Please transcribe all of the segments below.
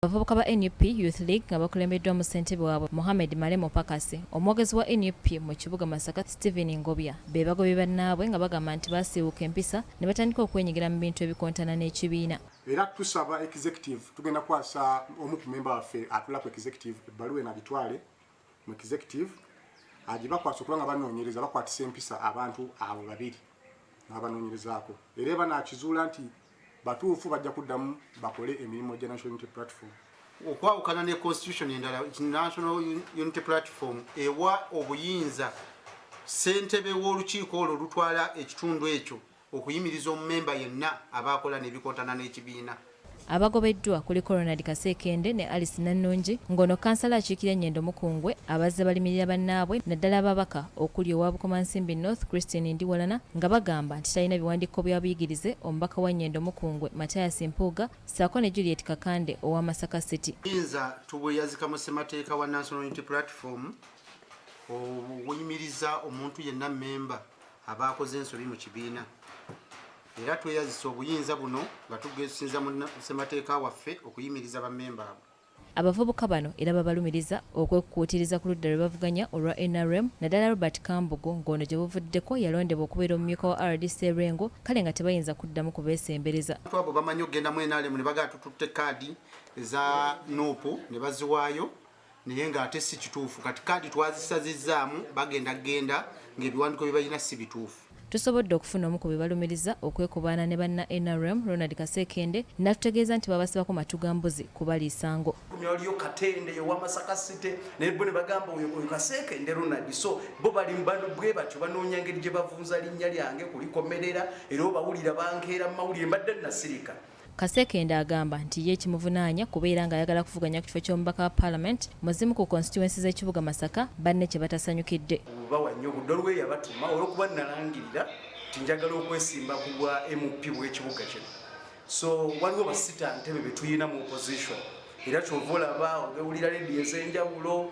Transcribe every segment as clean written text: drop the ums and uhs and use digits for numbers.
Abavubuka ba NUP Youth League nga bakulembeddwamu ssentebe waabwe Mohammed Male Mupakasi, omwogezi wa NUP mu kibuga Masaka Stephen Ngobya be bagobye bannaabwe nga bagamba nti baasiiwuuka empisa ne batandika okwenyigira mu bintu ebikontana n'ekibiina. Era tusaba executive, tugenda kukwasa omu ku memba waffe atula ku executive ebbaluwa eno agitwale mu executive agibakwasa okuba nga banoonyereza, bakwatisa empisa abantu abo babiri nga banoonyerezaako, era banakizuula nti batuufu, bajja kuddamu bakole emirimu gya National Unity Platform. Okwawukana ne constitution endala, National Unity Platform ewa obuyinza ssentebe w'olukiiko olwo olutwala ekitundu ekyo okuyimiriza omumemba yenna aba akola n'ebikontana n'ekibiina. Abagobeddwa kuliko Ronald Kaseekende ne Alice Nannungi, ng'ono kansala akiikira Nyendo Mukungwe, abazze balimirira bannaabwe naddala ababaka okuli owa Bukomansimbi North Christine Ndiwalana nga bagamba nti talina biwandiiko bya buyigirize, omubaka wa Nyendo Mukungwe Mathias Mpuuga ssaako ne Juliet Kakande owa Masaka City. Buyinza tubweyazika mu ssemateeka wa National Unity Platform obuyimiriza omuntu yenna memba aba akoze ensobi mu kibiina, era tweyazisa obuyinza buno nga tugesinza mu ssemateeka waffe okuyimiriza bammemba abo. Abavubuka bano era babalumiriza okwekukuutiriza ku ludda lwe bavuganya olwa NRM, naddala Robert Kambugu ng'ono gye buvuddeko yalondebwa okubeera omumyuka wa RDC Lwengo, kale nga tebayinza kuddamu kubeesembereza. Abantu abo bamanyi okugenda mu NRM ne bagamba tututte kaadi eza NUP ne baziwaayo, naye ng'ate si kituufu. Kati kaadi twazisazizzaamu, bagenda genda ng'ebiwandiiko bye balina si bituufu. Tusobodde okufuna omu ku be balumiriza okwekubaana ne banna NRM, Ronald Kaseekende, n'atutegeeza nti babasibako matu ga mbuzi kubaliisango. Waliyo Katende owa Masaka City, naye bo ne bagamba oyo Kaseekende Ronald. So bo bali bwe batyo banoonya ngeri gye bavunza linnya lyange kulikomerera, era obawulira bankeera mu mawulire, mbadde nasirika. Kasekende agamba nti ye kimuvunaanya kubeera ng'ayagala kuvuganya ku kifo ky'omubaka wa Paalamenti mu zimu ku constituency z'ekibuga Masaka, banne kye batasanyukidde. Obubawa nnyo obudde olwe yabatuma olw'okuba nalangirira nti njagala okwesimba ku bwa MP bw'ekibuga kino. So waliwo basita ntebe be tuyina mu opposition, era kyova olaba ogewulira rediyo ez'enjawulo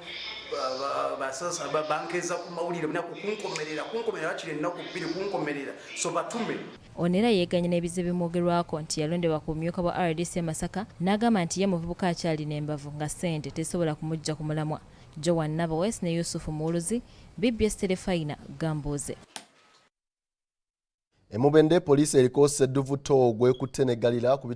bankeeza ku mawulire naku kunkomerera bakiri ennaku 2 kunkomerera, so batume. Ono era yeeganye n'ebizibu bimwogerwako nti yalondebwa ku bumyuka bwa RDC Masaka, n'agamba nti ye muvubuka akyalina embavu nga ssente tezisobola kumuggya ku mulamwa. Joan Nabawes ne Yusufu Muwuluzi, BBS Terefayina, Gambuuze. Emubende poliisi eriko sedduvuto gwekutte ne Galira ku